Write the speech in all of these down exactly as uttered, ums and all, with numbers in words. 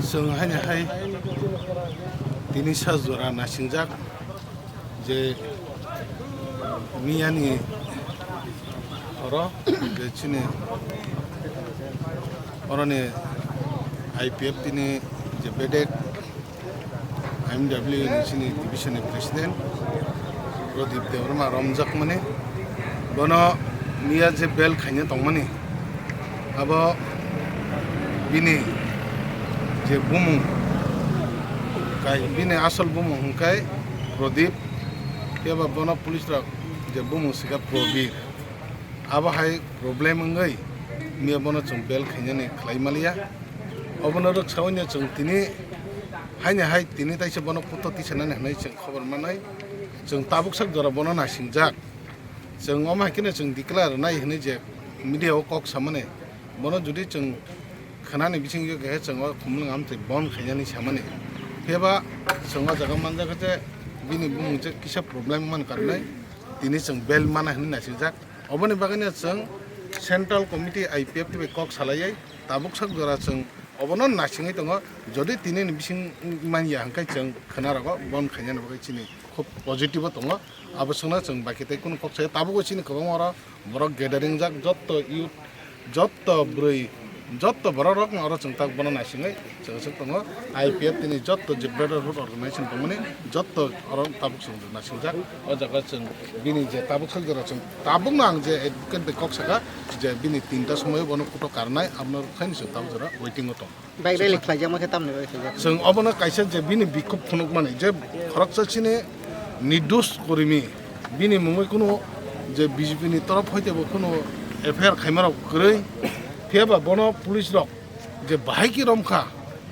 Chwng haino hai tini sa jora nasingjak je miyani oro je chini oroni I P F T ni je bedek M W ni chini division ni president Pradip Debbarma romjakmani, bono miya je bel khaina tongmani, abo bini je bumung, kai bini asol bumung hwnkhe Pradip, phiya ba bono police rok je bumung sika Probir. Abo hai problem wngwi miya bono chwng bel khainani khlai maliya. Obono rwksaui no chwng tini haino hai tini taisa bono puto tisanani hwnwi chwng khobor manwi chwng tabuk sak jora bono naisingjak. Chwng omo hai kheno chwng declare rwnai hwnwi je media o kok samani bono jodi chwng khwnani bisingtwi khe chwng o khumlwng amtwi bon khainani samani. Phiya ba chwng o jaga manjakha je bini bumung je kisa problem man karnai tini chwng bel mana hwnwi naisingjak. Oboni bagwino chwng Central Committee I P F T bai kok salaiwi tabuk sak jora chwng obono naisingwi tongo. Jodi tini ni bising manya hwnkhe chwng khwnarogo bon khainani bagwi chini khub positive o tongo. Abo swngno chwng bai khe tei kunu kok saya tabukbo chini kwbangma oro borok gathering jak jotto youth, jotto bwrwi, jotto borok rokno oro chwng tak bono naisingwi chwng aswk tongo. I P F T ni jotto je brotherhood organization tongmani jotto oro tabuk chwng nasingjak. O jaga chwng bini je tabuk sak jora chwng tabukno ang je advocate bai kok saka je bini tinta somoio bono kuto karnai abono rwkhaini chwng tabuk jora waiting o tong. Bike rally khlaijak ma khe tamni bagwi khlaijak? Chwng obono kaisa je bini bikhub phunukmani je khoroksa chini nirdosh kormi bini mungwi kunu je B J P ni torof hoite bo kunu F I R khaimarok kwrwi, phiya ba bono police rok je bahai khe romkha,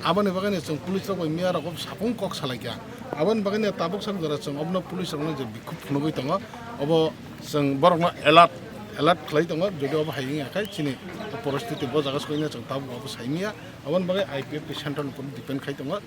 aboni bagwino chwng police rok bai miya rok sapung kok salaikha. Aboni bagwino tabuk sak jora chwng obono police rokno je bikhub phunugwi tongo, obo chwng borokno alert, alert khlai tongo, jodi obo hai wngya khe chini poristiti bo jaga soino chwng tabuk obo saimanya. Aboni bagwi I P F T central ni upor depend khai tongo.